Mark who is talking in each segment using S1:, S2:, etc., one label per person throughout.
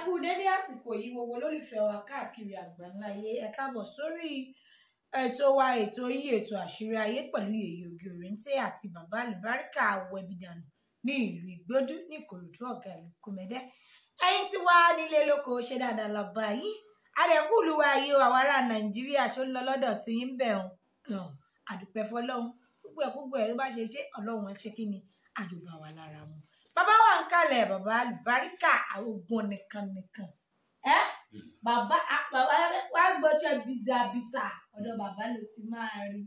S1: Kú dédé àsìkò yìí gbogbo olólùfẹ́ wa káàkiri àgbáńláyé. Ẹ káàbọ̀ sórí ètò wa, ètò yín, ètò àṣírí ayé pẹ̀lú Yèyé Oge Òrèǹtè àti bàbá àlùbáríkà Wẹ̀bìdànù ní ìlú Ìgbódú ní Ìkòròdú, ọ̀gá ìlú Kòmẹ́dẹ́. Ẹ̀yin tí wá nílé lóko, ṣe dáadáa la bá yín. Adẹ̀kú ìlú wa yìí, àwa ará Nàìjíríà ṣó ń lọ lọ́dọ̀ tí yín bẹ̀ hàn. Àdùpẹ́ fọlọ́run, gbogbo ẹ̀ gbogbo ẹ̀ ló bá ṣe ṣe Ọlọ́run ẹ ṣe kí ni àjòbá wa lára mu. Bàbá wa ń kalẹ̀, bàbá àlùbáríkà ogun nìkan nìkan. Ẹ bàbá bàbá wa gbọ́sẹ̀ bìsàbìsà, ọ̀dọ̀ bàbá ló ti máa rí.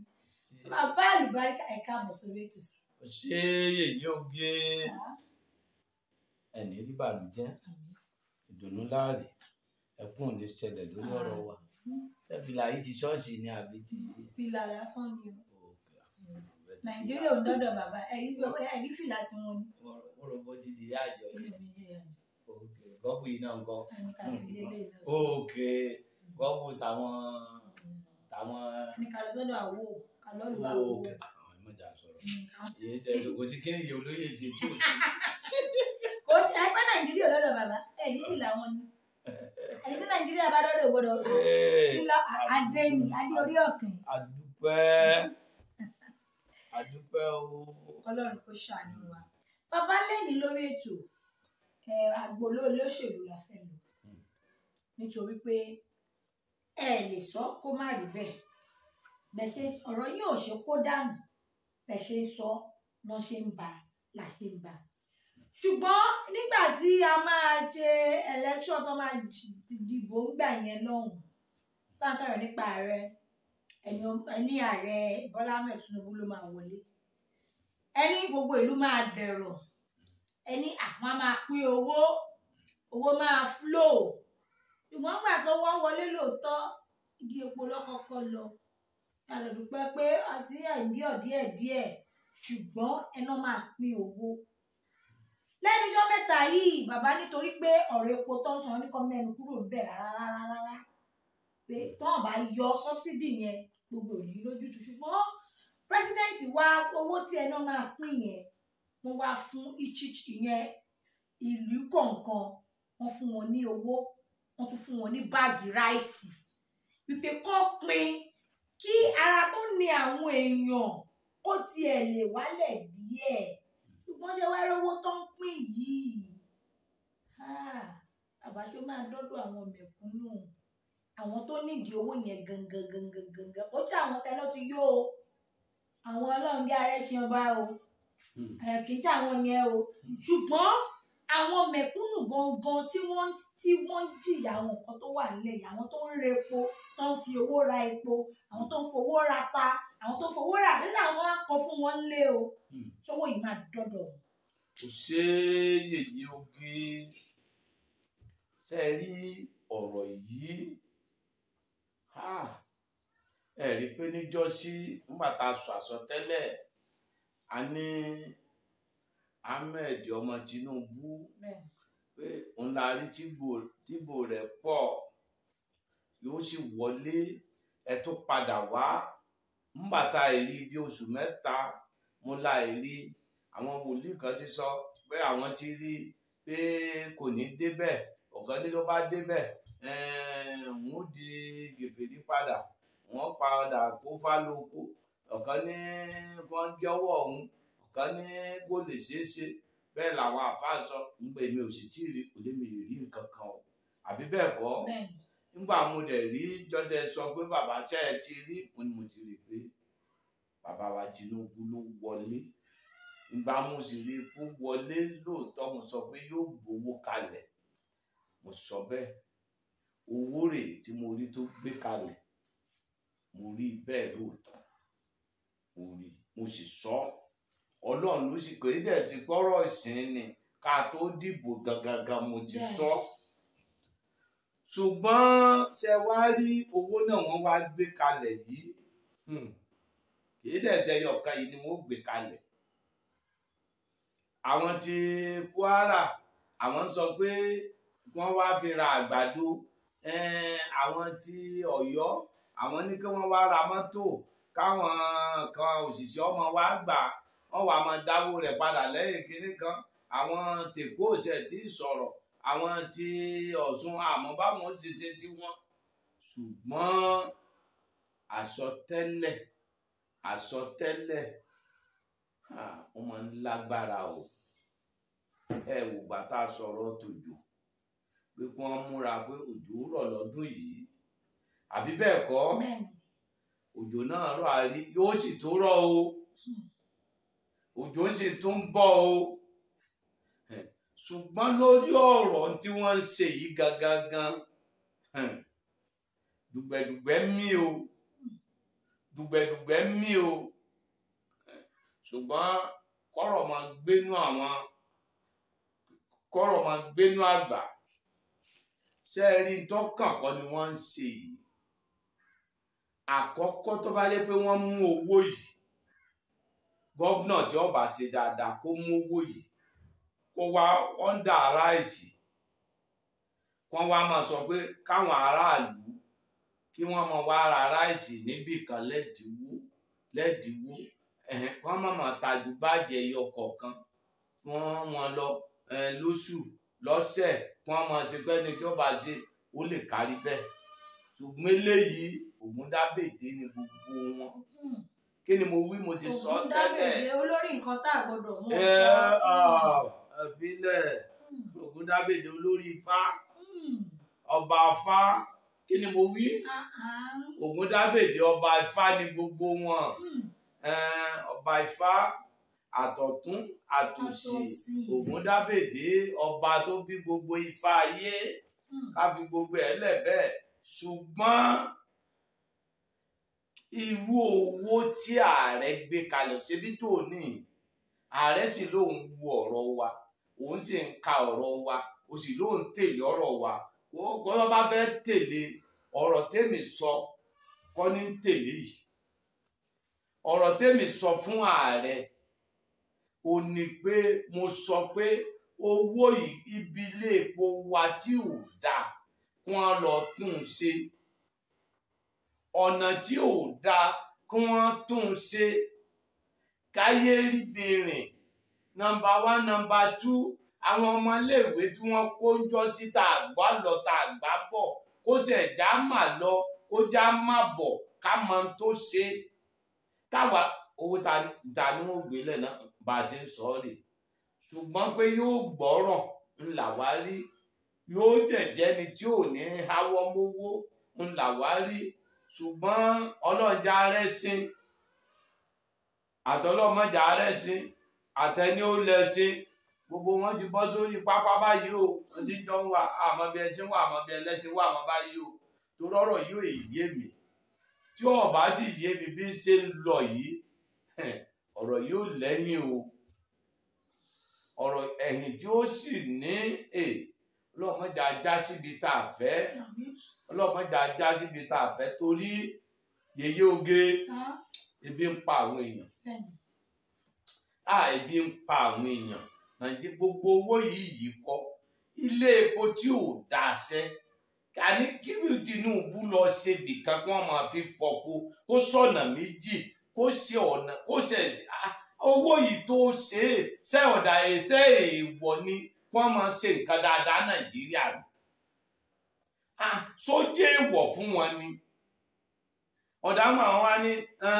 S1: Bàbá àlùbáríkà, ẹ káàbọ̀ sórí ètò sí.
S2: Ṣé Yèyé Oge, ẹni rí bànújẹ́, ìdùnnú láàrí, ẹkún ò ní ṣẹlẹ̀ lórí ọ̀rọ̀ wa. Ẹ fìlà yìí ti ṣọ́ọ̀ṣì ni àbí ti.
S1: Fìlà lásán ni o. Nàìjíríà ò ń dọ́dọ̀ bàbá, ẹ̀rí fìlà tí wọ́n ní.
S2: Mo rò bó ti di ìyá àjọ yìí. Gọ́ọ̀bù yìí náà ń kọ́. Òkè gọ́ọ̀bù táwọn táwọn.
S1: Ní ká lọ sọ́dọ̀ àwo, ká lọ lù àwo.
S2: Òkè àwọn ìmọ̀jà sọ̀rọ̀. Èyí ṣe kò sí kí èyí olóyè ṣe tí ò sí.
S1: Kò ẹgbẹ́ Nàìjíríà lọ́dọ̀ bàbá, ẹ̀rí fìlà wọn ni. Ẹ̀rí tí Nàìjíríà bá dọ́dọ̀ gbọ́dọ̀ fìlà adé ni, adé orí ọ̀kìn.
S2: Àdúpẹ́ àdúpẹ́ o.
S1: Ọlọ́run kò ṣàánú wa. Bàbá, lẹ́ni lórí ètò agboolé olóṣèlú la fẹ́ lò, nítorí pé ẹ lè sọ kó má rí bẹ́ẹ̀. Bẹ́ẹ̀ ṣe ọ̀rọ̀ yìí ò ṣe kó dànù, bẹ́ẹ̀ ṣe ń sọ lọ́ ṣe ń bà la ṣe ń bà. Ṣùgbọ́n nígbà tí a máa ṣe election tó máa dìbò ńgbà yẹn lọ́hùn, bá a sọ̀rọ̀ nípa ààrẹ, ẹni ààrẹ Bọ́lá Ahmed Tinubu ló máa wọlé, ẹni gbogbo ìlú máa dẹ̀rọ̀, ẹni àwọn máa pín owó, owó máa flow. Ṣùgbọ́n gbà tó wọ́n wọlé lóòótọ́, ìdí epo lọ́kọ́kọ́ lọ. Yàtọ̀ dúpẹ́ pé àti ẹ̀ǹdíọ̀ díẹ̀ díẹ̀, ṣùgbọ́n ẹná máa pín owó. Lẹ́nu ọjọ́ mẹ́ta yìí, bàbá, nítorí pé ọ̀rọ̀ epo tó ń sọ ní kọ́ mẹ́nu kúrò ń bẹ̀ rárá rárá rárá, pé tọ́n bá yọ subsidy yẹn gbogbo ò ní lójútu. Ṣùgbọ́n president wa, owó tí ẹná máa pín yẹn, wọ́n wá fún each ìyẹn ìlú kọ̀ọ̀kan, wọ́n fún wọn ní owó, wọ́n tún fún wọn ní báàgì ráìsì wípé kọ́ pín kí ara tó ní àwọn èèyàn kó tiẹ̀ lè wálẹ̀ díẹ̀. Ṣùgbọ́n ṣe wá rówó tó ń pín yìí, àbáṣọ máa dọ́dọ̀ àwọn mẹ̀kúnnù, àwọn tó nídìí owó yẹn gangan gangan gangan. Kó tí àwọn tẹ́lẹ̀ ti yó o, àwọn ọlọ́run bí ààrẹ ṣe ọba o, kì í ṣe àwọn yẹn o. Ṣùgbọ́n àwọn mẹ̀kúnnù gangan tí wọ́n jìyà àwọn nǹkan tó wà nílẹ̀ yìí, àwọn tó ń ra epo, tó ń fi owó ra epo, àwọn tó ń fowó ra ta, àwọn tó ń fowó rà nílẹ̀, àwọn á kọ fún wọn lé o, ṣọwọ́ yìí máa dọ́dọ̀.
S2: Kò ṣe Yèyé Oge, ṣe rí ọ̀rọ̀ yìí, ẹ rí i pé níjọ́sí nígbà tá a sọ àsọtẹ́lẹ̀, a ní Ahmed ọmọ Tinubu pé òun la rí tíbò rẹ̀ pọ̀, yóò sì wọlé. Ẹ tó padà wá nígbà tá a rí bí oṣù mẹ́ta, mo la rí àwọn wòlíì kan ti sọ pé àwọn ti rí pé kò ní débẹ̀, ọ̀kan ní tó bá débẹ̀ òun ó di gèfèrí padà, wọ́n padà kó fálóko, ọ̀kan ní wọ́n jẹ́wọ́ òun, ọ̀kan ní kò lè ṣeé ṣe. Bẹ́ẹ̀ làwọn àfáà sọ. Nígbà èmi ò sì tí ì rí, kò lè mi rí nǹkan kan o, àbí bẹ́ẹ̀ kọ́. Nígbà mo dẹ̀ rí jọ́tẹ̀ sọ pé bàbá ṣe é ti rí, mo ní mo ti rí pé bàbá wa Tinubu ló wọlé. Nígbà mo sì rí kó wọlé lóòótọ́, mo sọ pé yóò gbowó kalẹ̀, mo sọ bẹ́ẹ̀. Owó rẹ̀ tí mo rí tó gbé kalẹ̀, mo rí bẹ́ẹ̀ lóòótọ́, mo rí, mo sì sọ. Ọlọ́run ló sì kéde dẹ̀ ti gbọ́rọ̀ ìsìn ni ká tó dìbò gangan, mo ti sọ. Ṣùgbọ́n ṣe wá rí owó náà wọ́n wá gbé kalẹ̀ yìí, kì í dẹ̀ ṣe ẹyọkan yìí ni wọ́n gbé kalẹ̀. Àwọn ti Kwara, àwọn sọ pé wọ́n wá fi ra àgbàdo. Àwọn ti Ọ̀yọ́, àwọn ní kí wọ́n wá ra mọ́tò káwọn kan òṣìṣẹ́ ọmọ wa gbà, wọ́n wá máa dáwó rẹ̀ padà lẹ́yìn kínní kan. Àwọn tèkó òṣè tí ì sọ̀rọ̀. Àwọn tí Ọ̀ṣun àmọ́ báwọn ṣe ṣe tí wọ́n. Ṣùgbọ́n àsọtẹ́lẹ̀ àsọtẹ́lẹ̀ wọ́n máa ń lágbára o. Ẹ wò gbà tá a sọ̀rọ̀ tòjò pé kí wọ́n múra pé òjò rọ̀ lọ́dún yìí, àbí bẹ́ẹ̀ kọ́? Òjò náà rọ̀ àrí yóò sì tó rọ̀ o, òjò sì tún bọ̀ o. Ṣùgbọ́n lórí ọ̀rọ̀ tí wọ́n ń ṣe yìí gangan, dùgbẹ̀dùgbẹ̀ mí o, dùgbẹ̀dùgbẹ̀ mí o. Ṣùgbọ́n kọ́rọ̀ máa gbénú àwọn, kọ́rọ̀ máa gbénú àgbà. Ṣé ẹ rí tọ́kàn kọ́ ni wọ́n ń ṣe yìí? Àkọ́kọ́ tó bá yẹ pé wọ́n mú owó yìí, gọ́vnà tí ó bá ṣe dáadáa kó mú owó yìí kó wá ọ̀ndà ráìsì, kó wá máa sọ pé káwọn aráàlú kí wọ́n máa wá ra ráìsì níbì kan lẹ́dínwó lẹ́dínwó, kí wọ́n má máa tajú bàjẹ́ ẹyọ kọ̀ọ̀kan fún wọn lọ lóṣù lọ́sẹ̀, kí wọ́n máa ṣe pé ẹni tí ó bá ṣe ó lè kárí bẹ́ẹ̀. Ṣùgbọ́n eléyìí Ògúndábèdé ni gbogbo wọn. Kí ni mo wí? Mo ti sọ tẹ́lẹ̀.
S1: Ògúndábèdé olórí nǹkan tá a gbọ́dọ̀ mú.
S2: Ẹ Ògúndábèdé olórí Ifá, ọba Ifá. Kí ni mo wí? Ògúndábèdé ọba Ifá ni gbogbo wọn. Ọba Ifá àtọ̀tún àtòsì, Ògúndábèdé ọba tó bí gbogbo Ifá ayé, ká fi gbogbo ẹ̀ lẹ̀ bẹ́ẹ̀. Ṣùgbọ́n irú owó tí ààrẹ gbé kalẹ̀ ṣebí tó ní, ààrẹ sì lóun wo ọ̀rọ̀ wa, òun sì ń ka ọ̀rọ̀ wa, ó sì lóun tẹ̀lé ọ̀rọ̀ wa. Kó bá fẹ́ tẹ̀lé ọ̀rọ̀ tèmi sọ kọ́ ní tẹ̀lé yìí. Ọ̀rọ̀ tèmi sọ fún ààrẹ ó ní pé mo sọ pé owó yìí ibi ilé epo wa tí ò dáa kí wọ́n lọ tún un ṣe, ọ̀nà tí ò dáa kí wọ́n tún un ṣe, káyé ríbi rìn. Nọ́mbà 1, nọ́mbà 2, àwọn ọmọléèwé tí wọ́n kó ń jọ sí tá àgbà lọ tá àgbà bọ̀, kó sì ẹ̀já mà lọ kó já má bọ̀, ká mọ ohun tó ṣe. Táwa owó ta ni wọ́n gbé lẹ̀ náà bá a ṣe ń sọ ọ́ rè. Ṣùgbọ́n pé yóò gbọ́rọ̀ ńlá wá rí, yóò dẹ̀ jẹ́ni tí ò ní háwọ́ mówó ńlá wá rí. Ṣùgbọ́n ọlọ́jà rẹ́sìn àtọlọ́mọjà rẹ́sìn àtẹni ó lẹ́sìn, gbogbo wọn ti bọ́ sórí pápá báyìí o. Wọ́n ti jọ ń wà àmọ́ bí ẹ ti ń wà, àmọ́ bí ẹlẹ́sìn wà àmọ́ báyìí o. Torí ọ̀rọ̀ yóò yé mi, tí ó bá sì yé mi bí ṣe ń lọ yìí, ọ̀rọ̀ yóò lẹ́yìn o. Ọ̀rọ̀ ẹ̀yìn tí ó sì ní ọlọ́mọdé ajá síbi tá a fẹ́, ọlọ́mọdé ajá síbi tá a fẹ́. Torí yèyé oge, ebi ń pa àwọn èèyàn. Ebi ń pa àwọn èèyàn. Nàìjíríà gbogbo owó yìí kọ́ ilé epo tí ò dáṣẹ́. Àní kí Tinubu lọ ṣe bìkan kí wọ́n máa fi fọpo, kó sọ̀nà méjì, kó ṣe ọ̀nà, kó ṣe owó yìí tó ṣe é ṣe ọ̀dà ẹ̀ṣẹ́ èèwọ̀ ni kí wọ́n máa ṣe nǹkan dáadáa Nàìjíríà ni. Sójé èèwọ̀ fún wọn ni. Ọ̀dà máa wá ní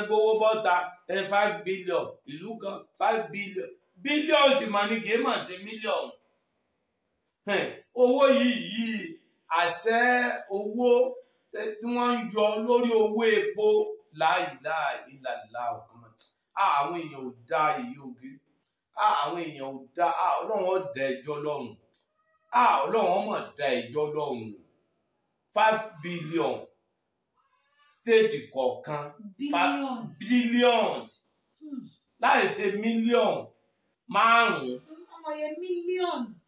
S2: gbowó bọ́ta 5 billion ìlú kan, 5 billion bílíọ̀nù sì máa ní kì í mà ṣe mílíọ̀nù. Owó yìí àṣẹ owó tí wọ́n ń yọ lórí owó epo láìláìláìlá. Àwọn èèyàn ò dá èyí oge, àwọn èèyàn ò dá. Ọlọ́run ó dá ẹjọ́ lọ́rùn, Ọlọ́run ó mà dá ẹjọ́ lọ́rùn. 5 billion stéètì kọ̀ọ̀kan, billions láì ṣe mílíọ̀nù márùn-ún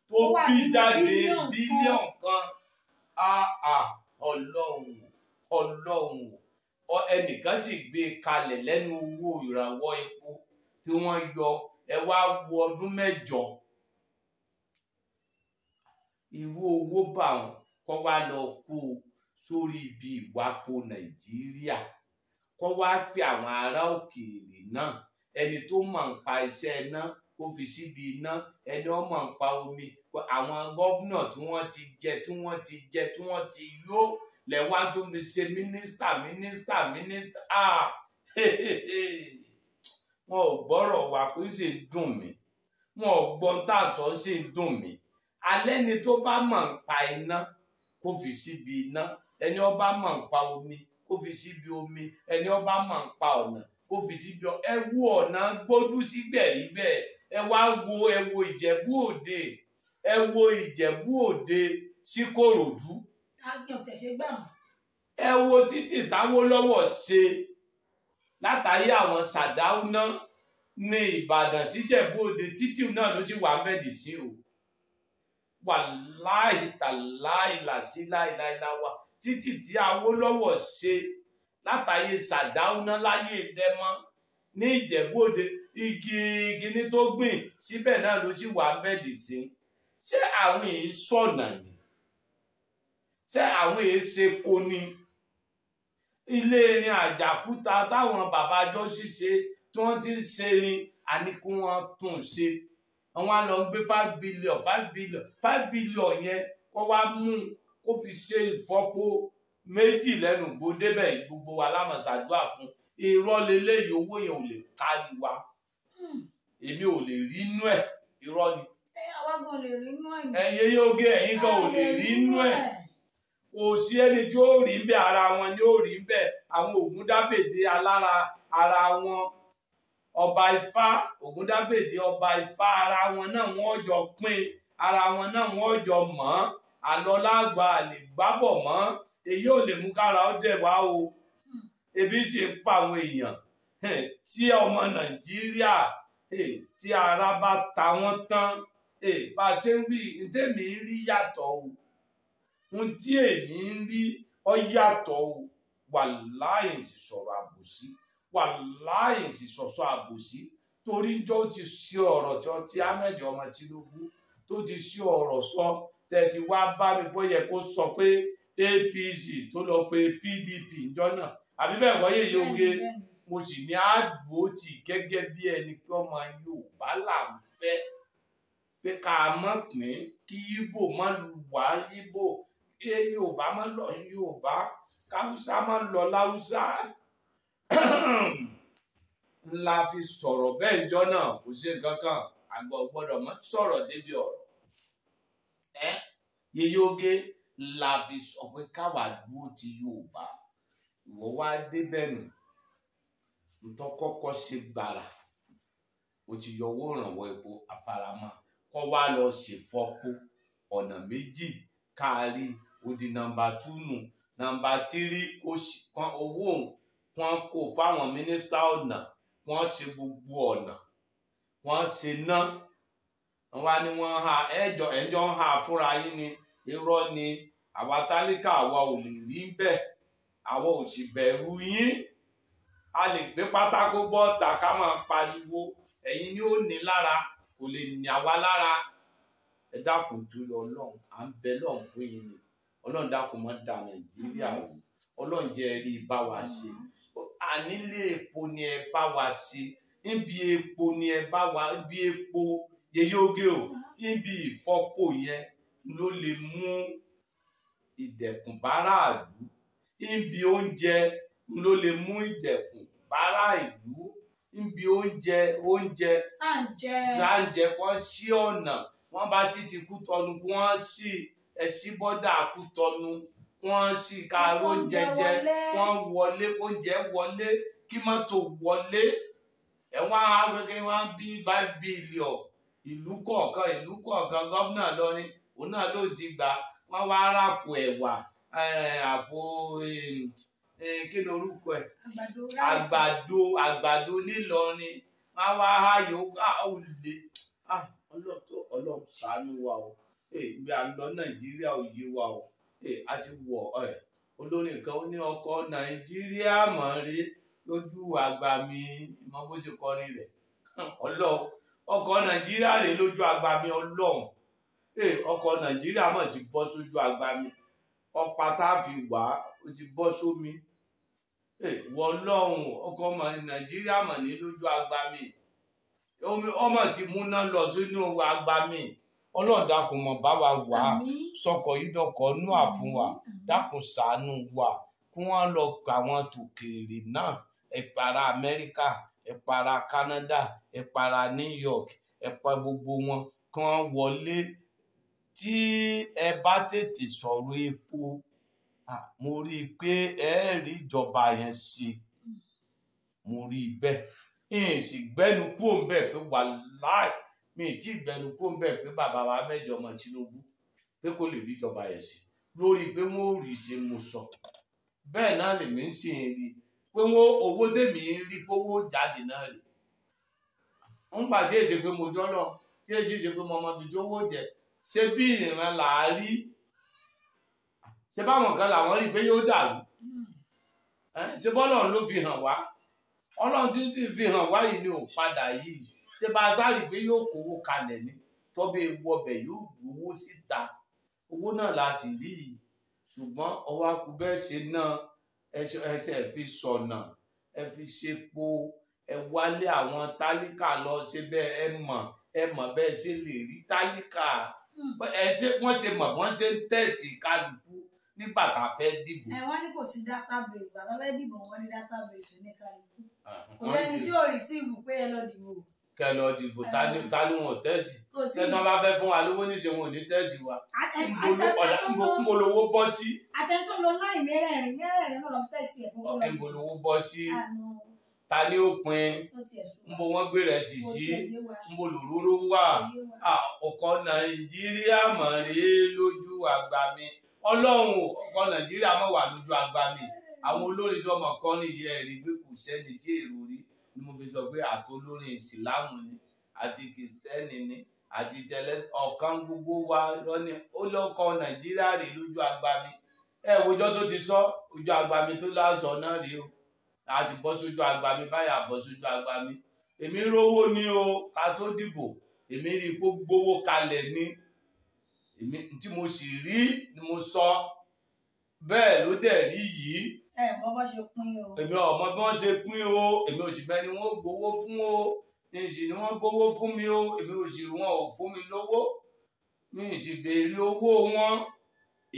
S2: tó bí jáde bílíọ̀nù kan. Ọlọ́run, Ọlọ́run. Ẹnìkan sì gbé kalẹ̀ lẹ́nu owó ìrànwọ́ epo tí wọ́n yọ. Ẹ wá wo ọdún mẹ́jọ irú owó bá wọn kọ́ wá lọ kó sórí ibi ìwápo Nàìjíríà, kọ́ wá pé àwọn ará òkèèrè náà, ẹni tó mọ̀ ń pa iṣẹ́ iná kó fi síbi iná, ẹni ó mọ̀ ń pa omi Àwọn gọ́fúnà tí wọ́n ti jẹ tí wọ́n ti jẹ tí wọ́n ti yó lẹ́wà tó fi ṣe mínísítà mínísítà mínísítà. Wọn ò gbọ́rọ̀ wá kó sì ń dùn mí, wọn ò gbọ́n tààtọ̀ sì ń dùn mí. Alẹ́ ni tó bá mọ̀ ń pa iná kó fi síbi iná, ẹni ó bá mọ̀ ń pa omi kó fi síbi omi, ẹni ó bá mọ̀ ń pa ọ̀nà kó fi síbi ẹ wo ọ̀nà gbódú sí gbẹ̀rígbẹ̀, ẹ wá wo ẹ wo Ìjẹ̀bú Òde, ẹ wo Ìjẹ̀bú Òde sí Kòròdú. Ẹ wo títì táwólọ́wọ̀ ṣe látàrí àwọn Sàdáúná ní Ìbàdàn síjẹ̀bú Òde, títì náà ló ti wà mẹ́dì sí o. Wàláhì tàláhì làṣí láìláìláwà, títì tí Awólọ́wọ̀ ṣe látàyè Sàdáúná láyé Dẹ́mọ́ ní Ìjẹ̀bú Òde, igi gíní tó gbìn síbẹ̀ náà ló ti wà mẹ́dì sí. Ṣé àwọn èyí sọ̀nà ni? Ṣé àwọn èyí ṣe ko ni? Ilé irin Àjàkúta táwọn bàbá jọ́sí ṣe tí wọ́n ti ń ṣe irin, àní kí wọ́n tún ṣe. Àwọn á lọ gbé 5 billion 5 billion 5 billion yẹn kó wá mú kó fi ṣe ìfọ́pó méjì lẹ́nu gbódébẹ̀, gbogbo wa lámọ̀ṣàdúrà fún. Irọ́ leléyìí, owó yẹn ò lè kárí wa, èmi ò lè rí inú ẹ̀, irọ́ ni. Ẹ̀yin yóò gé, ẹ̀yin gan ò lè rí inú ẹ̀. Kò sí ẹni tí ó rí bẹ́ẹ̀, ara wọn ni ó rí bẹ́ẹ̀. Àwọn Ògúndábèdé alára ara wọn, ọba Ifá Ògúndábèdé ọba Ifá, ara wọn náà wọ́n jọ pín, ara wọn náà wọ́n jọ mọ́. Àlọ́ lágbà lè gbábọ̀ mọ́, èyí ò lè mú kára ó dẹ̀ wá o. Ebi sì ń pa àwọn èèyàn tí ọmọ Nàìjíríà tí ara bá ta wọ́n tán. Bá a ṣe ń wí, ntẹ́mi rí yàtọ̀ o, ohun tí èmi ń rí ọ yàtọ̀ o. Wàláhì sì sọ̀rọ̀ àbòsí, wàláhì sì sọ̀sọ̀ àbòsí, torí njọ́ ó ti ṣe ọ̀rọ̀ tí ọtí Ahmed ọmọ Tinubu tó ti ṣe ọ̀rọ̀ sọ, tẹ́ ti wá bá mi bóyẹ kó sọ pé APC tó lọ pé PDP njọ́ náà, àbí bẹ́ẹ̀ wọ́n yé yoge. Mo sì ní àdúró tì gẹ́gẹ́ bí ẹni pé ọmọ Yorùbá là ń fẹ́, pé ká mọ̀ pín, kí Ìgbò má lù wá Ìgbò, kí Yorùbá má lọ Yorùbá, káwùsá má lọ láwùsá. Ńlá fi sọ̀rọ̀ bẹ́ẹ̀ njọ́ náà, kò sí nǹkan kan, àgbà gbọ́dọ̀ má sọ̀rọ̀ débi ọ̀rọ̀. Yeye oge la fi sọ pé káwa dúró ti Yorùbá. Ìwọ wá débẹ̀ nù, ntọ́ kọ́kọ́ ṣe gbàrà, o ti yọ owó ìrànwọ́ epo àfaramọ́, kọ́ wá lọ ṣèfọ́pó ọ̀nà méjì káàrí, ó di nọ́mbà 2 nù. Nọ́mbà 3, kó owó wọn kó fáwọn mínísítà ọ̀nà, wọ́n ṣe gbogbo ọ̀nà, wọ́n ṣe ná. Wọ́n á ní wọ́n ha ẹjọ́ ẹjọ́ ń ha fúnra yín ni. Irọ́ ni, àwa tálíkà àwa ò lè rí bẹ́ẹ̀, àwa ò sì bẹ̀rù yín. A lè gbé pátákó bọ́ta ká máa pariwo, ẹ̀yin ni ó ní lára, kò lè ní àwa lára. Ẹ dákun torí Ọlọ́run, à ń bẹ lọ́run fún yín ni. Ọlọ́run dákun má da Nàìjíríà o, Ọlọ́run jẹ́ ẹ rí bá wa ṣe. Ànílé epo ni ẹ bá wa ṣe, níbi epo ni ẹ bá wa, níbi epo yeye oge o, níbi ìfọpo yẹn ló lè mú ìdẹ̀kùn bára ìlú, níbi oúnjẹ ló lè mú ìdẹ̀kùn bára ìlú, níbi oúnjẹ oúnjẹ à ń jẹ, kó sí ọ̀nà, wọ́n bá sì ti Kútọ́nù, kí wọ́n sì ẹ sí bọ́dà Kútọ́nù, kí wọ́n sì ká oúnjẹ jẹ, wọ́n wọlé, oúnjẹ wọlé, kí mọ́tò wọlé. Ẹ wá gbẹgẹ wọ́n bí 5 billion ìlú kọ̀ọ̀kan, ìlú kọ̀ọ̀kan. Gọ́fúnà lọrin òun náà ló ti gbà, wọ́n wá ràpò ẹ̀wà, àpò kí ni orúkọ ẹ̀, àgbàdo, àgbàdo nílọrin, wọ́n wá háyò olè. Ọlọ́run ṣàánú wa o, bí a lọ Nàìjíríà ò yé wa o. A ti wọ̀ olórin kan ó ní ọkọ̀ Nàìjíríà mọ̀ rí lójú àgbà mi, ìmọ̀ bó ti kọrin rẹ̀. Ọlọ́run, ọkọ̀ Nàìjíríà rè lójú àgbà mi. Ọlọ́run, ọkọ̀ Nàìjíríà mọ̀ ti bọ́ sójú àgbà mi, ọ̀pá tá a fi wá ó ti bọ́ sómi. Wọ Ọlọ́run, ọkọ̀ Nàìjíríà mọ̀ ní lójú àgbà mi, ọmọ ti múná lọ sínú àgbà mi. Ọlọ́run dákun mọ̀ bá wa wà á, sọkọ̀ yìí dọkọ̀ Nóà fún wa, dákun ṣàánú wa, kí wọ́n lọ pa àwọn tòkèèrè náà, ẹ̀pàrà Amẹ́ríkà, ẹ̀pàrà Canada, ẹ̀pàrà New York, ẹ̀pà gbogbo wọn kí wọ́n wọlé. Tí ẹ bá tètè sọ̀rọ̀ epo, mo rí i pé ẹ rí ìjọba yẹn ṣe, mo rí i bẹ́ẹ̀. N sì gbẹ́nu kúrò ń bẹ̀ pé wàláì, mi ì tí ì gbẹ́nu kúrò ń bẹ̀ pé bàbá wa mẹ́jọ ọmọ Tinubu pé kò lè rí ìjọba yẹn ṣe, lórí pé wọ́n ò rí ṣe mo sọ. Bẹ́ẹ̀ náà lèmi ń sì ń rí pé wọ́n owó tèmi ń rí kówó jáde náà rè. Ń gbà tí èsì pé mo jọ́ lọ, tí èsì ṣe pé mo mọ ibi tó wó jẹ, ṣé bí ìran là á rí? Ṣé báwọn kan làwọn rí pé yóò dàrú? Ṣé bọ́lọ́run ló fi hàn wá? Ọlọ́run tí sì fi hàn wá yìí ni ò padà yìí. Ṣé bá a sáré pé yóò kówó kalẹ̀ ni? Tọ́bẹ̀ ewu ọbẹ̀ yóò gbowó síta. Owó náà la sì rí yìí. Ṣùgbọ́n ọwọ́ akú bẹ́ẹ̀ ṣe náà, ẹsẹ̀ fi sọ̀nà, ẹ fi ṣepo, ẹ wálé àwọn tálíkà lọ ṣe bẹ́ẹ̀, ẹ mọ̀ bẹ́ẹ̀ ṣe lè rí tálíkà. Ẹ ṣe wọ́n ṣe mọ̀ wọ́n ṣe ń tẹ̀sí kálukú nígbà tá a fẹ́ dìbò.
S1: Ẹ wọ́n ní kò sí database, bàbá fẹ́ dìbò wọ́n ní database oníkálukú. Kò sẹ́ni tí ò rìsíìfù pé ẹ lọ dìbò.
S2: Kẹ lọ dìbò, ta ni wọn ò tẹ̀sí? Ṣé tí wọ́n bá fẹ́ fún wa lówó níṣe wọn ò ní tẹ̀sí wa? Nbo lówó bọ́ sí?
S1: Àtẹ̀tọ́ lọ láì mẹ́rẹ̀ẹ̀rin náà lọ tẹ̀sí ẹ̀.
S2: Nbo lówó bọ́ sí? Ta ni ó pin? Nbo wọ́n gbé rẹ̀ sì sí? Nbo lòróró wà? Ọkọ̀ Nàìjíríà mọ̀ rí lójú àgbà mi. Ọlọ́run, ọkọ̀ Nàìjíríà mọ̀ wà lójú àgbà mi. Àwọn olórin tó mọ̀ kọ́ nìyí ẹ̀ rí pé kò sẹ́ni tí èrò rí. Ni mo fi sọ pé àtolórin ìsìláàmù ni àti kìrìsìtẹ́nì ni àti tẹlẹ ọ̀kan gbogbo wa lọ́ní ó lọ́kọ̀ Nàìjíríà rí lójú àgbà mi. Ẹ wòjọ́ tó ti sọ ojú àgbà mi tó láṣọ náà rí o. A ti bọ́ sójú àgbà mi báyà bọ́ sójú àgbà mi. Èmi rówó ni o ká tó dìbò, èmi rí i pé gbowó kalẹ̀ ni. Èmi tí mo sì rí ni mo sọ, bẹ́ẹ̀ ló dẹ̀ rí yìí.
S1: Ẹ mọ bó ṣe pín o.
S2: Èmi ò mọ bí wọ́n ṣe pín o, èmi ò sì bẹ́ẹ̀ ni wọ́n gbowó fún o, èsì ni wọ́n gbowó fún mi o, èmi ò sì wọn ò fún mi lówó, mi ì ti béèrè owó wọn.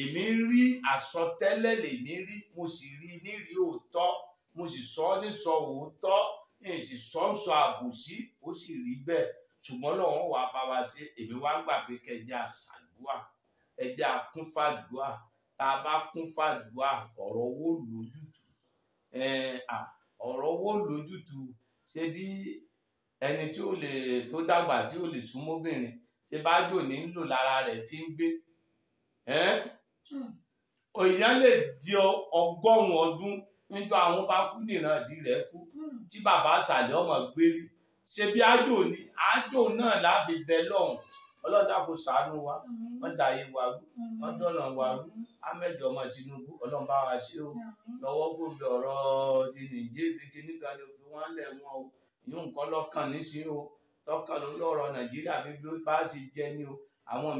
S2: Èmi rí àsọtẹ́lẹ̀ lèmi rí, mo sì rí nírí òótọ́, mo sì sọ ní sọ òótọ́, èyí sì sọ ń sọ àbòsí, ó sì rí bẹ́ẹ̀. Ṣùgbọ́n lọ́wọ́ wàá bá wa ṣe, èmi wá gbà pé kẹjá ṣàdúà, ẹjá kún fàdúà. Tá a bá kún fàdúà, ọ̀rọ̀ owó lójútùú. Ọ̀rọ̀ owó lójútùú. Ṣé bí ẹni tí ó lè tó dàgbà tí ó lè súnmọ́bìnrin, ṣé bá jò ní ń lò lára rẹ̀ fi ń gbé? Èèyàn lè di 100 ọdún níjọ́ àwọn bá kú nìran ìdí rẹ̀ kú, tí bàbá àṣàlẹ̀ ọmọ gbérí. Ṣé bí ájò ni? Ájò náà láfi bẹ lọ́hùn. Ọlọ́run dákun ṣàánú wa, wọ́n dà yé wa rú, wọ́n dọ̀nà wa rú. Ahmed ọmọ Tinubu, Ọlọ́run bá wa ṣe o. Lọ́wọ́ gbòǹgbò ọ̀rọ̀ ti Nàìjíríà bí kíní kan ní òfin wọn lẹ̀ wọn o. Ìyún nǹkan lọ́kàn níṣẹ́ o. Tọ́kàn lórí ọ̀rọ̀ Nàìjíríà bí bí ó bá sì jẹ ní o. Àwọn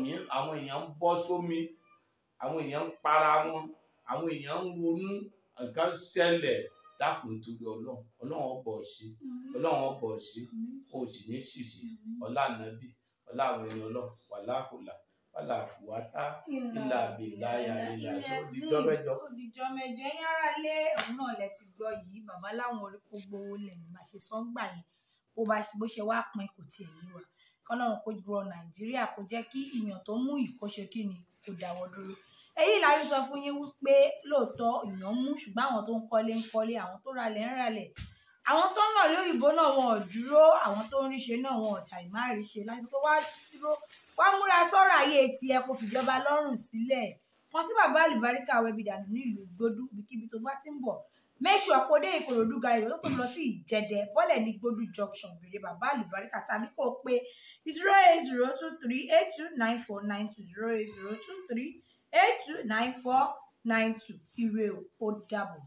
S2: èèyàn ń bọ́ sómi, àwọn èèyàn ń para wọn, àwọn èèyàn ń ronú, nǹkan ṣẹlẹ̀. Dákun nítorí Ọlọ́run, Ọlọ́run ọbọ̀ sí, Ọlọ́run ọbọ̀ sí, o sì ní ṣìṣì, ọlá ànábì, ọlá àwọn ẹni Ọlọ́run, wàláhùlà, wàláhùwátá, ìlà àbìláyà, ìlà ṣó dijọ́ mẹ́jọ.
S1: Ó dijọ́ mẹ́jọ. Ẹ̀yin ará ilé, òun náà lẹ ti gbọ́ yìí, bàbá láwọn orí kó gbowó lẹ̀ ní bá ṣe sọ ń gbà yẹn, bó ṣe wá pin kò tiẹ̀ yé wa. Kọ́lọ́run kó rọ Nàìjíríà, kó jẹ́ kí ìyàn tó mú ìkóṣe kí ni kó dáwọ́ dúró. Èyí la fi sọ fún yín wípé lóòótọ́ ìyàn mú, ṣùgbọ́n àwọn tó ń kọ́lé ń kọ́lé, àwọn tó ralẹ̀ ń ralẹ̀, àwọn tó ń ràn lóyìnbó náà wọn ò dúró, àwọn tó ń ríṣe náà wọn ò ṣàì má ríṣe. Láti pé wá dúró, wá múra sọ́rọ̀ ayé tiẹ̀, kó fìjọba lọ́rùn sílẹ̀. Kàn sí bàbá Àlùbáríkà Wẹ́bídànù nílùú Ìgbódú, ibikíbi tó bá ti ń bọ̀. Make sure kó dé Ìkòròdú garage tó lọ sí Ìjẹ̀dẹ̀, bọ́lẹ̀ ní Gbódú junction, béèrè bàbá Àlùbáríkà tàbí kó o pé 08023829492, 08023829492. Ire o, ó dàbọ̀.